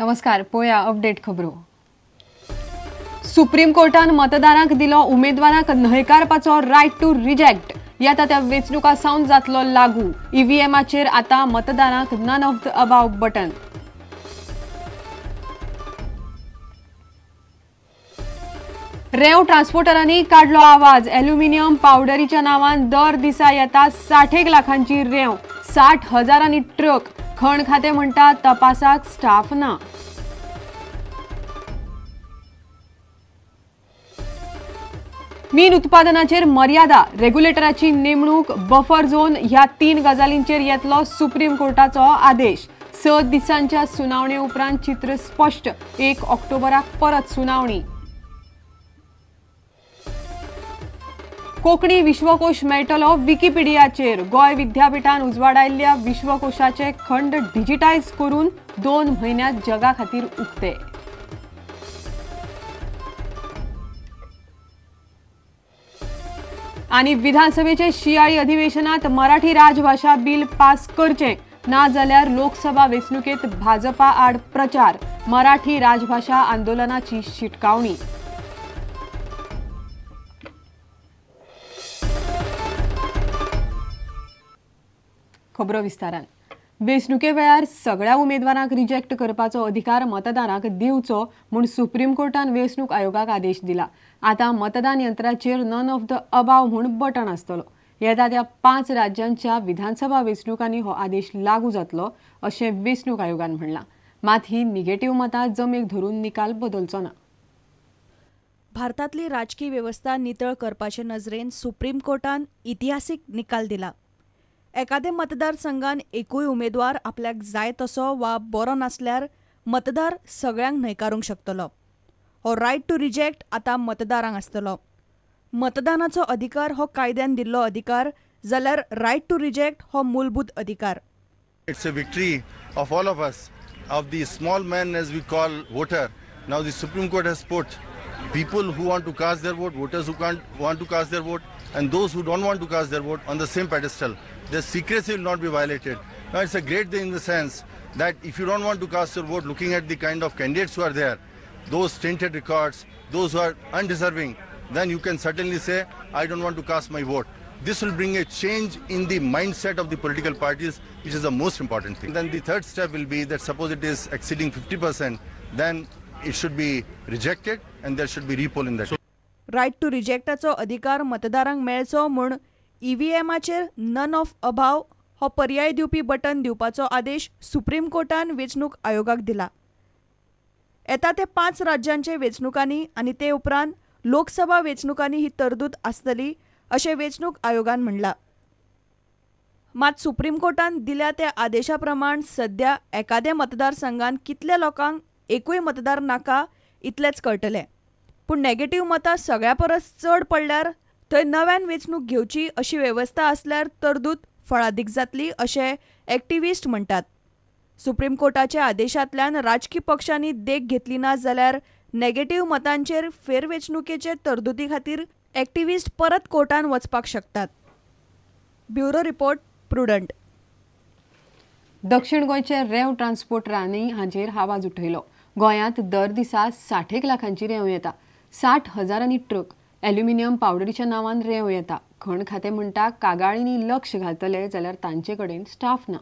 नमस्कार, पोया अपडेट खबरो। सुप्रीम कोर्टान मतदारांक दिलो उमेदवारांक न्हयकारपाचो रायट टू रिजेक्ट। येता त्या वेंचणुका सावन जातलो लागू। ईव्हीएमाचेर आतां मतदारांक none of the above button. रेंव ट्रान्सपोर्टरांनी काडलो आवाज। ॲल्युमिनियम पावडरीच्या नावान दर दिसा येता 60 लाखांची रेंव, 60 हजारांनी ट्रक। खण खाते म्हणटा तपासाक स्टाफ ना। मीन उत्पादनाचेर मर्यादा, रेग्युलेटराची नेमणूक, बफर झोन ह्या 3 गजालींचेर येतलो सुप्रीम कोर्टाचो आदेश। 6 दिसांच्या सुनावणे उपरांत चित्र स्पश्ट। 1 ऑक्टोबराक परत सुनावणी। कोंकणी विश्वकोश मेळटलो विकिपिडियाचेर। गोंय विद्यापीठान उजवाडायल्ल्या विश्वकोशाचे खंड डिजिटायज करून 2 म्हयन्यांत जगा खातीर उक्ते। आनी विधानसभेचे शियाळी अधिवेशनात मराठी राजभाषा बिल पास करचें ना जाल्यार लोकसभा वेंचणुकेत भाजपा आड प्रचार। मराठी राजभाषा आंदोलनाची शिटकावणी। खबरो विस्तारान। वेंचणुके वेळार सगळ्या उमेदवारांक रिजेक्ट करपाचो अधिकार मतदारांक दिवचो म्हूण सुप्रीम कोर्टान वेंचणूक आयोगाक आदेश दिला। आतां मतदान यंत्राचेर नन ऑफ the अबाव म्हूण बटण आसतलो। येता त्या 5 राज्यांच्या विधानसभा वेंचणुकांनी हो आदेश लागू जातलो अशें वेंचणूक आयोगान म्हणलां। मात ही निगेटिव्ह मतां जमेक धरून निकाल बदलचो ना। भारतांतली राजकीय वेवस्था नितळ करपाचे नजरेन सुप्रीम कोर्टान इतिहासीक निकाल दिला। एकादे मतदारसंघान एकूय उमेदवार आपल्याक जाय तसो वा बरो नासल्यार मतदार सगळ्यांक न्हयकारूंक शकतलो। हो रायट टू रिजेक्ट आतां मतदारांक आसतलो। मतदानाचो अधिकार हो कायद्यान दिल्लो अधिकार जाल्यार रायट टू रिजेक्ट हो मूलभूत अधिकार। It's a victory of all of us, of the small man as we call voter. Now the Supreme Court has put people who want to cast their vote, voters who can't want to cast their vote, and those who don't want to cast their vote on the same pedestal. The secrecy will not be violated. Now it's a great day in the sense that if you don't want to cast your vote, looking at the kind of candidates who are there, those tainted records, those who are undeserving, then you can certainly say, I don't want to cast my vote. This will bring a change in the mindset of the political parties, which is the most important thing. Then the third step will be that suppose it is exceeding 50%, then it should be rejected and there should be repoll in that. Right to रिजेक्टाचो अधिकार मतदारांक मेळचो म्हूण ईव्हीएमाचेर none of अभाव हो पर्याय दिवपी button दिवपाचो आदेश सुप्रीम कोर्टान वेंचणूक आयोगाक दिला। येता ते 5 राज्यांचे वेंचणुकांनी आनी ते उपरांत लोकसभा वेंचणुकांनी ही तरतूद आसतली अशें वेंचणूक आयोगान म्हणलां। मात सुप्रीम कोर्टान दिल्या त्या आदेशा प्रमाण सद्या एकाद्या मतदारसंघान कितल्या लोकांक एकूय मतदार नाका इतलेंच कळटलें। पूण नेगेटिव्ह मतां सगळ्या परस चड पडल्यार थंय नव्यान वेंचणूक घेवची अशी वेवस्था आसल्यार तरतूद फळादीक जातली अशें एक्टिविस्ट म्हणटात। सुप्रीम कोर्टाच्या आदेशांतल्यान राजकी पक्षांनी देख घेतली ना जाल्यार नेगेटिव्ह मतांचेर फेरवेंचणुकेचे तरतुदी खातीर एक्टिविस्ट परत कोर्टान वचपाक शकतात। Bureau report, Prudent. दक्षिण गोंयचे रेंव ट्रान्सपोर्टरांनी हाचेर आवाज उठयलो। गोंयांत दर दिसा 60 लाखांची रेंव येता, 60 हजारांनी ट्रक। ॲल्युमिनियम पावडरीच्या नावान रेंव येता। खण खातें म्हणटा कागाळींनी लक्ष घालतले जाल्यार तांचे कडेन स्टाफ ना।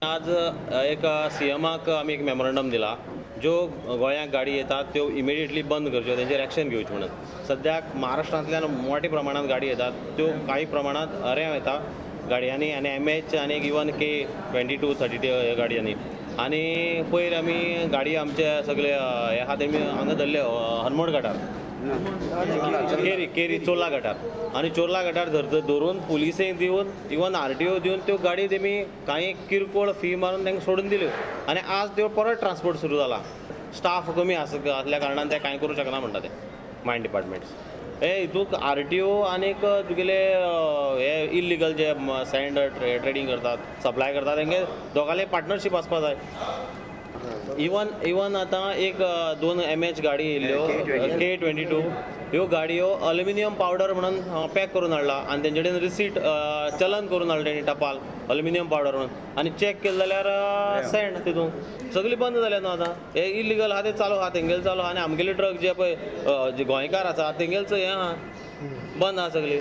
आज एक सीएमाक आमी एक मेमोरंडम दिला, ज्यो गोंयांत गाडी येतात त्यो इमिडिएटली बंद करच्यो, तेंचेर एक्शन घेवची म्हणून। सद्याक महाराष्ट्रांतल्यान मोठ्या प्रमाणांत गाडी येतात, त्यो कांय प्रमाणांत रेंव येता गाडयांनी आनी एमएच आनी इवन K22 32 गाडयांनी। आनी पयर आमी गाडी आमचे सगळे हे आहा तेमी हांगा धरले हनमोड घाटार, केरी केरी चोर्ला घाटार, आनी चोर्ला घाटार धरून पुलिसेक दिवन इवन RTO दिवन त्यो गाडी तेमी कांय किरकोळ फी मारून तांकां सोडून दिल्यो। आनी आज त्यो परत ट्रान्सपोर्ट सुरू जाला। स्टाफ कमी आसल्या कारणान ते कांय करूं शकना म्हणटा ते मायन डिपार्टमेंट्स। हे हितूंत RTO आनीक तुगेले हे इल्लिगल जे सँड ट्रेडींग करतात, सप्लाय करतात, तेंगे दोगांले पार्टनरशीप आसपा जाय। इवन इवन आतां एक 2 MH गाडी येयल्ल्यो K22 ह्यो गाडयो अल्युमिनियम पावडर म्हणून पॅक करून हाडला आनी तेंचे कडेन रिसीट चलन करून हाडलें तेणी टपाल अल्युमिनियम पावडर म्हणून आनी चॅक केलें जाल्यार सँड तितून सगळी बंद जाल्या न्हू. आतां हे इलिगल आहा ते चालू आहा, तेंगेले चालू आहा आनी आमगेले ट्रक जे पळय जे गोंयकार आसा तेंगेलचो हें आहा बंद आहा सगळी.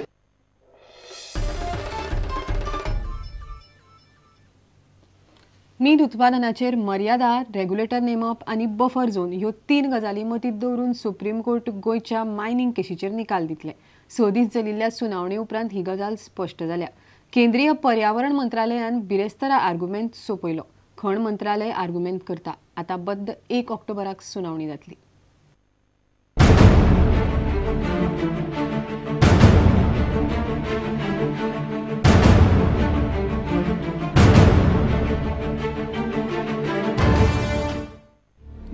मीठ उत्पादनाचेर मर्यादा, रेग्युलेटर नेमप आनी बफर झोन ह्यो 3 गजाली मतींत दवरून सुप्रीम कोर्ट गोंयच्या मायनिंग केशीचेर निकाल दितले. 6 दीस चलिल्ल्या सुनावणे उपरांत ही गजाल स्पश्ट जाल्या. केंद्रीय पर्यावरण मंत्रालयान बिरेस्तारा आर्गुमेंत सोंपयलो. खण मंत्रालय आर्गुमेंत करता. आतां बद्द 1 ऑक्टोबराक सुनावणी जातली.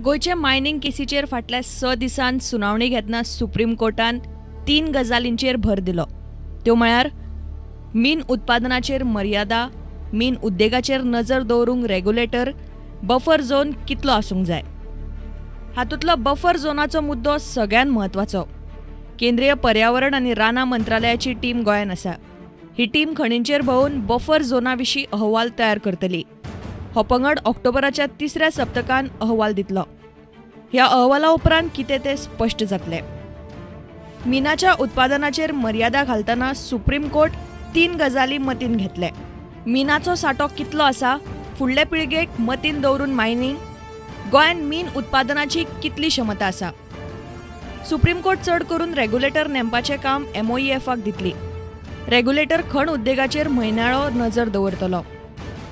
गोंयचे मायनिंग केसीचेर फाटल्या 6 दिसांत सुनावणी घेतना सुप्रीम कोर्टान 3 गजालींचेर भर दिलो. त्यो म्हळ्यार मीन उत्पादनाचेर मर्यादा, मीन उद्देगाचेर नजर दवरूंक रेग्युलेटर, बफर झोन कितलो आसूंक जाय. हातूंतलो बफर झोनाचो मुद्दो सगळ्यांत म्हत्वाचो. केंद्रीय पर्यावरण आनी रानां मंत्रालयाची टीम गोंयांत आसा. ही टीम खणींचेर भोंवून बफर झोना विशीं अहवाल तयार करतली. हो पंगड ऑक्टोबराच्या 3ऱ्या सप्तकान अहवाल दितलो. ह्या अहवाला उपरांत कितें तें स्पश्ट जातलें. मिनाच्या उत्पादनाचेर मर्यादा घालतना सुप्रीम कोर्ट 3 गजाली मतीन घेतले. मिनाचो सांठो कितलो आसा, फुडले पिळगेक मतीन दवरून मायनिंग, गोंयांत मीन उत्पादनाची कितली क्षमता आसा. सुप्रीम कोर्ट चड करून रेग्युलेटर नेमपाचें काम MOEFाक दितली. रेग्युलेटर खण उद्देगाचेर म्हयन्याळो नजर दवरतलो.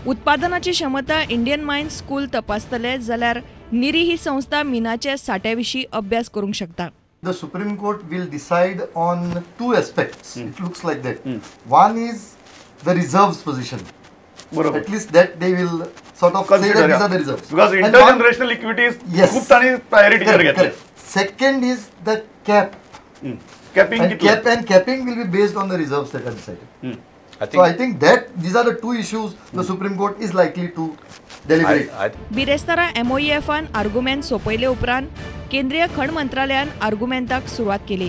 उत्पादनाची क्षमता इंडियन मायन्स स्कूल तपासतले जाल्यार निरी ही संस्था मिनाचे साठ्या विशीं अभ्यास करूंक शकता. The Supreme Court will decide on 2 aspects. It looks like that. One is the reserves position. Barobar. At least that they will sort of say that these are the reserves. Because intergenerational equity is खूप तांणी priority चेर घेतले. Second is the cap. Capping and cap and capping will be based on the reserves that are decided. So I think that these are the 2 issues the Supreme Court is likely to deliberate. बिरेस्तारा MOEFान argument सोंपयले उपरांत केंद्रीय खण मंत्रालयान आर्गुमेंताक सुरवात केली.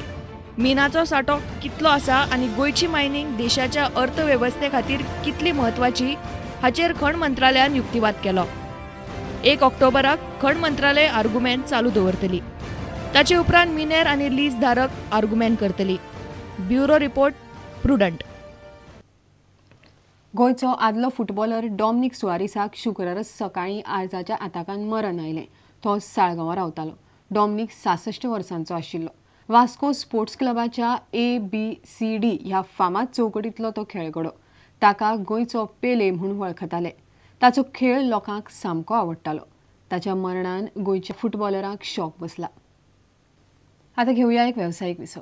मिनाचो सांठो कितलो आसा आनी गोंयची मायनिंग देशाच्या अर्थवेवस्थे खातीर कितली म्हत्वाची हाचेर खण मंत्रालयान युक्तिवाद केलो. 1 ऑक्टोबराक खण मंत्रालय आर्गुमेंट चालू दवरतली. ताचे उपरांत मिनेर आनी लीज धारक आर्गुमेंट करतली. Bureau report, Prudent. गोंयचो आदलो फुटबॉलर डॉमनिक सुआरिसाक शुक्रारा सकाळीं आळजाच्या आताकान मरण आयलें. तो साळगांवां रावतालो. डॉमनिक 66 वर्सांचो आशिल्लो. वास्को स्पोर्ट्स क्लबाच्या ABCD ह्या फामाद चौकटींतलो तो खेळगडो. ताका गोंयचो पेले म्हूण वळखताले. ताचो खेळ लोकांक सामको आवडटालो. ताच्या मरणान गोंयच्या फुटबॉलरांक शॉक बसला. आतां घेवया एक वेवसायीक विसव.